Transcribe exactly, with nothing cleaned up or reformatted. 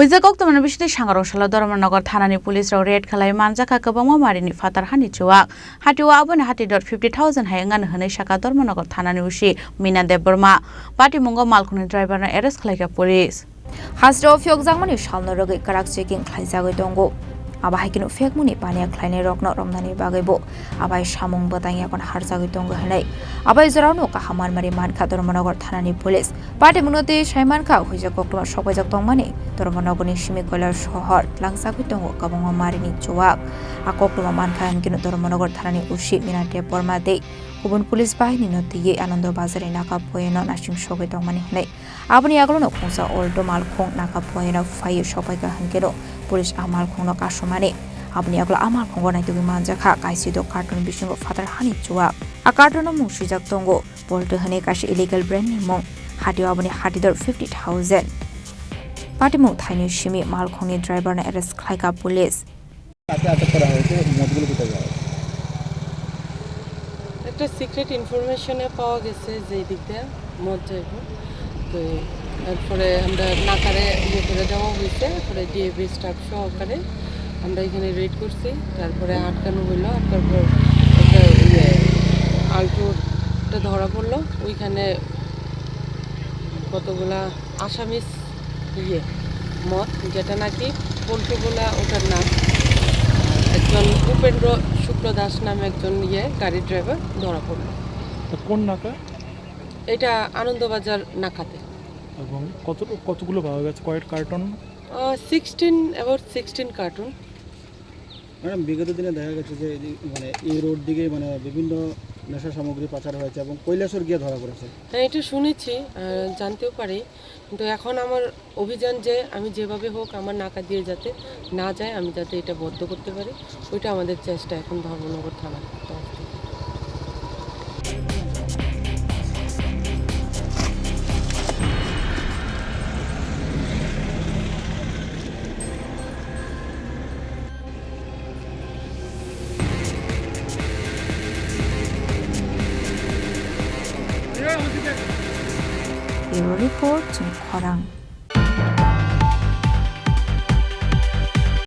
Huijak koktwmani bisingtwi sangarong salo Dharmanagar thanani police rok raid khlai manjakha kwbangma marini phatar hani chuwak. Hatio aboni hati dot fifty thousand hai wngani hwnwi sakha Dharmanagar thanani O C Mina Debbarma. Patimungo malkhungni driver no arrest khlaikha police. Hasteo phiyokjakmani salno rwgwi kwrak checking khlaijagwi tongo. Abo hai kheno phiyokmani paniya khlainai rokno romnani bagwi bo abai samung bwtang yakon harjagwi tongo hinwi abai jorao no kaham manmari mankha Dharmanagar thanani police. Patimungno tei saimankha, huijak koktwma sokpaijak tongmani Dharmanagarni simi Koilasohor tlangsagwi tongo kwbangma marini chuwak. A koktwma mankha hinkhe no Dharmanagar thanani O C Mina Debbarma tei kubun police bahini no twiwi Anando Bazar ni naka poyeno nasing sogwi tongmani hinwi. Aboni yagulo no khungsa Alto malkhung naka poyeno phaiwi sokpaikha hinkhe no police a malkhung no kasumani. Aboni yagulo a malkhungo naitugwi manjakha kaisa do carton bisingo phatar hani chuwak. A carton o mung swijak tongo. Polto hwnwi kaisa illegal brand ni mung. Hatio aboni hati dor fifty thousand. Patimung thaini simi malkhungni driver no arrest khlaikha police. কাকে আটক করা হয়েছে এবং মদগুলো কোথায় যাওয়া হচ্ছে? একটা সিক্রেট ইনফরমেশনে পাওয়া গেছে যে এই দিক দিয়ে মদ যাইব। তো তারপরে আমরা নাকারে ইয়ে করে দেওয়া হয়েছে, তারপরে ডিএবি স্টাফ সহকারে আমরা এখানে রেড করছি, তারপরে আটকানো হইলো, আটকার পর একটা ইয়ে আল্টোটা ধরা পড়লো, ওইখানে কতগুলা আসামিস ইয়ে মদ, যেটা নাকি পল্টুগোলা ওটার নাম, একজন উপেন্দ্র শুক্ল দাস নামে একজন ইয়ে গাড়ির ড্রাইভার ধরা পড়লো। তো কোন নাকা? এটা আনন্দবাজার নাকাতে। এবং কত, কতগুলো পাওয়া গেছে? কয়েক carton? Sixteen, about sixteen carton. Madam, বিগত দিনে দেখা গেছে যে এই, মানে, এই রোড দিকে, মানে, বিভিন্ন নেশা সামগ্রী পাচার হয়েছে এবং কৈলাসহর গিয়ে ধরা পড়েছে। হ্যাঁ, এটা শুনেছি, আহ, জানতেও পারি, কিন্তু এখন আমার অভিযান যে আমি যেভাবে হোক আমার নাকা দিয়ে যাতে না যায়, আমি যাতে এটা বন্ধ করতে পারি, ওইটা আমাদের চেষ্টা এখন ধর্মনগর থানার তরফ থেকে। Bureau Report, Chungkhorang.